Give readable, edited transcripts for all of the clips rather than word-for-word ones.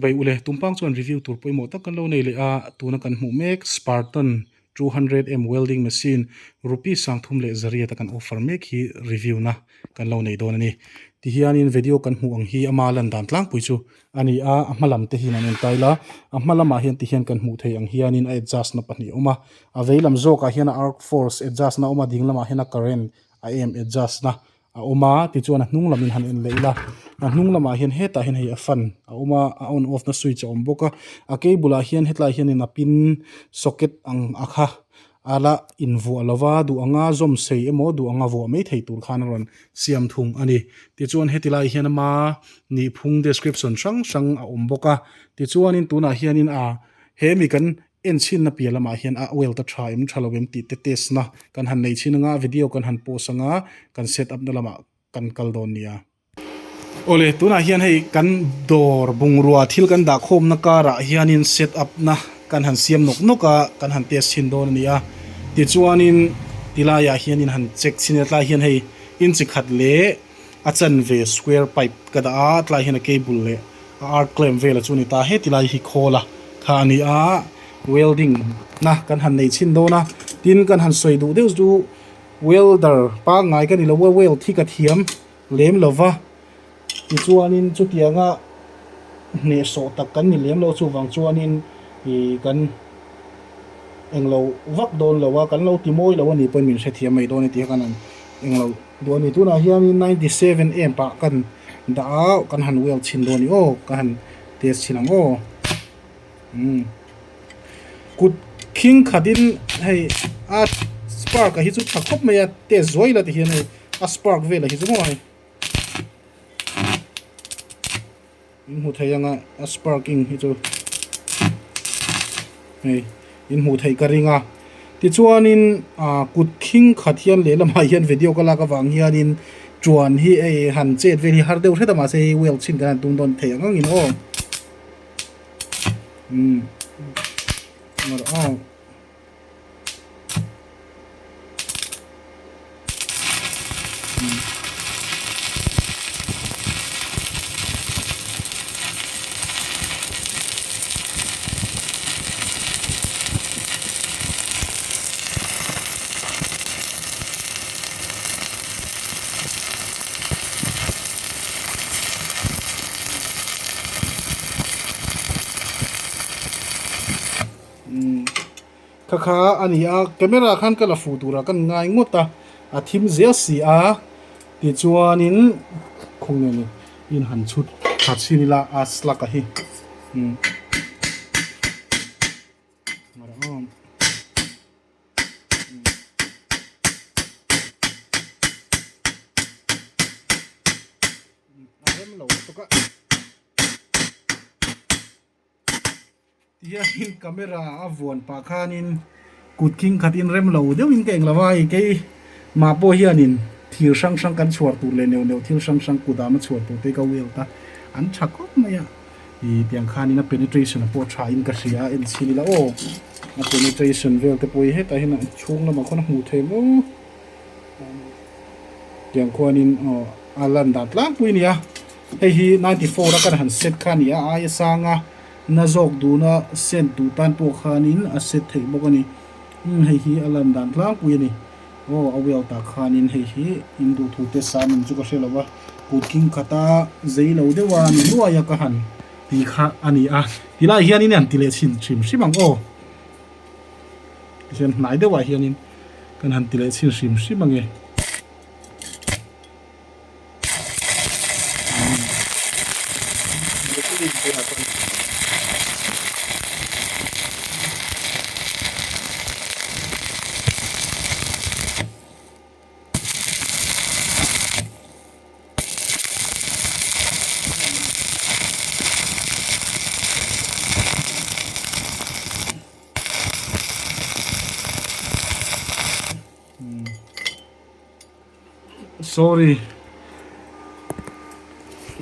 Bai ule, tumpang chuan review tur pawimawh tak kan lo nei leh a, tuna kan hmuh mek Spartan 200M welding machine rupees 30,800 a kan offer mek hi review na kan lo nei dawn a ni. Tihianin video kan hmuh ang hi ama lan dan tlangpui chu a ni a, a hma lam te hian an en tail a, a hma lamah hian tihian kan hmuh theih ang hianin a adjust na pahnih a awm a, a vei lam zawkah hian a arc force adjust na a awm a, ding lamah hian a current a em adjust na a awm a tichuan a hnung lamin han en leh ila a hnung lamah hian hetah hian hei a fan a awm a a on off na switch a awm bawk a a cable ah hian hetlai hianin a pin socket ang a kha a la invuah lo va duh anga zawm sei emaw duh anga vuah mai thei tur khan a rawn siam thung a ni tichuan heti lai hian ama nihphung description hrang hrang a awm bawk a tichuanin tunah hianin a he mi kan En chhinna piah lamah hian a oil ta tha em tha lo em tih te test na kan han nei chhin anga video kan han post anga kan set up na lamah kan kal dawn nia. Awle tunah hian hei kan dawr bungrua thil kan dah khawmna karah hianin set up na kan han siam nawk nawk a kan han test chhin dawn a ni a tichuanin tilaiah hianin han check chhin a tlai hian hei inchi khat leh a chanve square pipe ka dah a tlai hian a cable leh a arc clamp vel a chu a ni ta heti lai hi khawl a kha a ni a welding na kan han nei chhin dawn a tin kan han sawi duh deuh chu welder pangngai ka ni lo a weld hi ka thiam lem lo va tichuanin chutianga hnehsawh tak kan ni lem lo chuvang chuanin ih kan englo vak dawn lo a kan lo ti mawi lo a nih pawhin min hrethiam mai dawn a tih kha kan han englo duh a ni tunah hianin 97 amp ah kan dah a kan han weld chhin dawn a ni aw ka han test chhin ang aw umm kut khing khatin hei a spark a hi chu tha khawp mai a test zuai la ti hian hei a spark vel a hi chu maw hei. In hmu thei anga a sparking hi chu hei in hmuh theih ka ring a tichuanin ah kut khing khat hian lehlamah hian video ka lak avang hianin chuan hi hei han chet vel hi har deuh hret a mahse hei weld chhin kan han tum dawn thei ang angin aw umm aw. Kha kha a ni a camera khan ka la fuh turah ka ngai ngawt a a thim zel si a tichuanin khaw nge ni in han chhut tha chhin ila a slug a hi umm. A rem lo lutuk a. Tihianin camera a vuan pah khanin kut khing khatin rem lo deuhin ka eng lo a, hei kei mah pawh hianin thir hrang hrang kan chhuar tur leh neuh neuh thil hrang hrang kut ah ma chhuar tur te ka weld a, an tha khawp mai a, ih tiang khanin a penetration a pawh tha in ka hria a en chhin ila aw a penetration vel te pawh hi hetah hian a chhung lamah khawn a hmuh theih maw tiang khuanin aw a lan dan tlangpui a ni a. Hei hi 94 a kan han set kha a ni a, aia sanga na zawk duna set duh tan pawh khanin a set theih bawk a ni. Umm hei hi a lan dan tlangpui a ni. Aw a weld ah khanin hei hi in duhthu te sam in chu ka hre lo va, kut king khata zei lo deuh a ni nuai a ka han ti kha a ni a. Tilai hianin han ti leh chhin hrim hrim ang aw. Tichuan hnai deuhah hianin kan han ti leh chhin hrim hrim ange. Sorry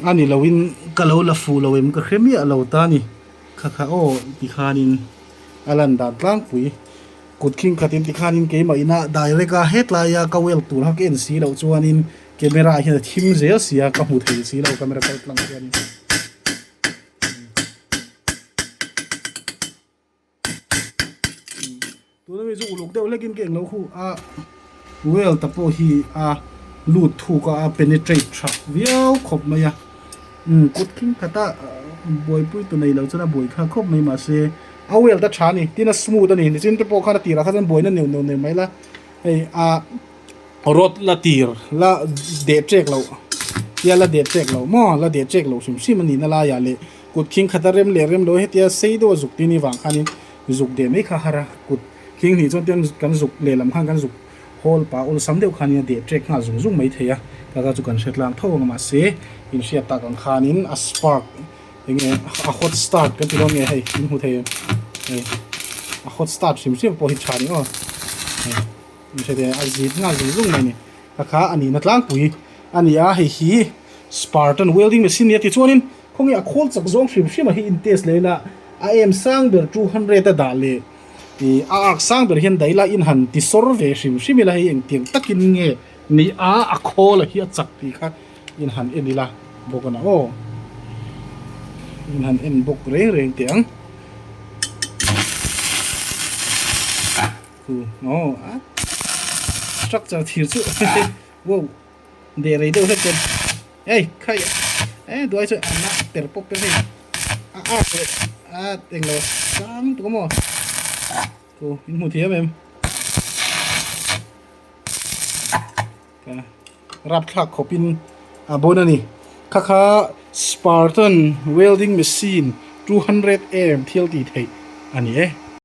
a ni lo in ka lo la fuh lo em ka hre miah lo ta ni kha kha aw ti khanin a lan dan tlangpui kut khing khatin ti khanin keimah ina direct a hetlai a ka weld tur kha ka en si loh chuanin camera ah hian a thim zel si a ka hmu thei si lo camera kal tlang hianin. Tuna mi chu uluk deuh hlekin ka englo khu a weld a pawh hi a lut thuk a a penetrate tha viau khawp mai a umm kut khing khata buaipui tu nei lo chuan a buai kha khawp mai mahse a weld a tha a ni tin a smooth a ni nichin te pawh khan a tirah kha chuan buaina neuh neuh nei mai la hei a rod la tir la deh ṭek loh tia la deh ṭek loh maw la deh ṭek loh hrim hrim a nihna laiah leh kut khing khata rem leh rem lo hetia sei deuha zuk tih ni vang khanin zuk deh mai kha har a kut khing hnih chuan tiang kan zuk lehlam khan kan zuk hawl pah awlsam deuh khanin a deh ṭek nghal zung zung mai thei a ka ka chu kan hre tlang tho ang mahse inhriat tak ang khanin a spark eng nge a hot start kan ti dawn nge hei in hmu thei em hei a hot start hrim hrim pawh hi tha ni aw hei. Hre a zit nghal zung zung mai a ni. Ka kha a nihna tlangpui a ni a, hei hi Spartan welding machine nia tichuanin khawnge a khawl chak zawng hrim hrim a hi in test leh ila a em sang ber 200 a dah leh ih a arc sang ber hian daih ila in han ti sawr ve hrim hrim ila hei engtiang takin nge ni a a khawl a hi a chak tih kha in han en ila bawk a na aw in han en bawk reng reng teh ang. Chu aw a structure thir chu wow deh rei deuh hlek chuan ei khai e duai chu an a per pawp per hei a ark leh a englo sang tuk a maw chu in hmu thiam em ka rapthlak khawpin a bawn a ni kha kha Spartan welding machine 200 am thil tih theih a ni e.